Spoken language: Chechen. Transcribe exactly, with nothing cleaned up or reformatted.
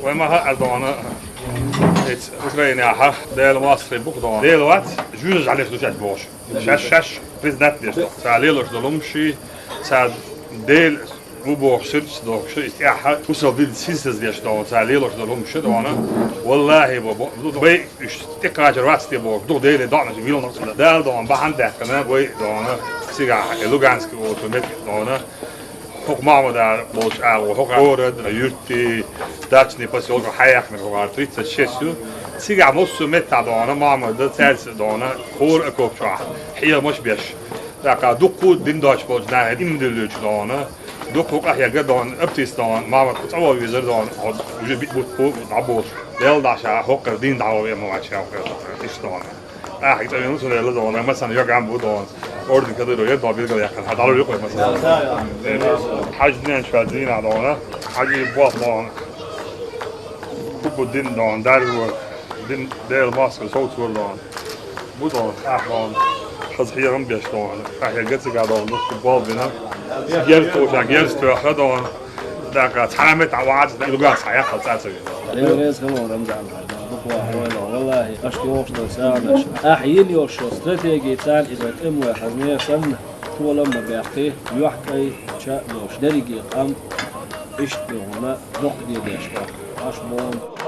Вай ма хаьара дона, эц Украинехьа Дела моастагӀий бух дона. Дела вац, жуьжа жӀалеш ду шаьш бохуш. Шаьш, шаьш признать деш ду. Ца лелаш долу хӀумаш, ца Дела ву бохуш, сирца дохуш, и тӀаьхьа хӀусал дин синсаз деш дона, ца лелаш долу хӀумаш дона. Валлахьи, бо-, бо-, бай уьш тӀекхачар вац те бохуш, ду Деле доӀанаш вилна. Дала дона бахьана даьккхина, вай дона, цигахь, э, Луганский олучу метте дона. ХӀокху Махьмада болчу агӀо, хӀокху город, юьртий, дачный посёлка хьаяьккхинарг хӀокхара тридцать шесть ю. Цигахь массо а меттахь дона, Махьмада цаьрца дона, хӀора окоп чохь хьехамаш беш. ТӀаккха дуккха а дин доцуш болчу нахе иман дуьллуьйтуш дона, дуккха а къахьегна дона, аптист дона, Махьмад кху цӀа вовзийзар дона, хьо уже биъ бутт дӀаболуш, Делла дӀа ша хӀокхара дин дӀавове ма вац ша хӀокхара, иштта дона. Ахьа, цӀа веана цунна элла дона, масана йогам бу дона. Орден Кадыров яр дона билгал яьккхина, хьан дӀалур юкъа масана. Хьажа динан чуьра дийнахь дона, хьажа и боху дона. ХӀубба дин дона, дарба, дин Дела моастагӀий совцор дона. Бу дона, ахь дона. Хаза хьехам беш дона. Ахь я гацига дона, дукха болу бина. Герз тоша, герз тоьхна дона. ДӀаккха цхьа а меттахь вац, и лугар схьаяккхал цӀа ца вина. Дела реза хилла, Рамзан, буква хьойла, валлахьи, аша йохуш долу сагӀанаш. Ахь йина йолуш йолу стратеги царна иза тӀемалой хазне санна, толам ма баьккхи, юьхькӀай ча а йолуш, дерриге къам иштта ду хьуна, доккха де деш бац. Аша боху.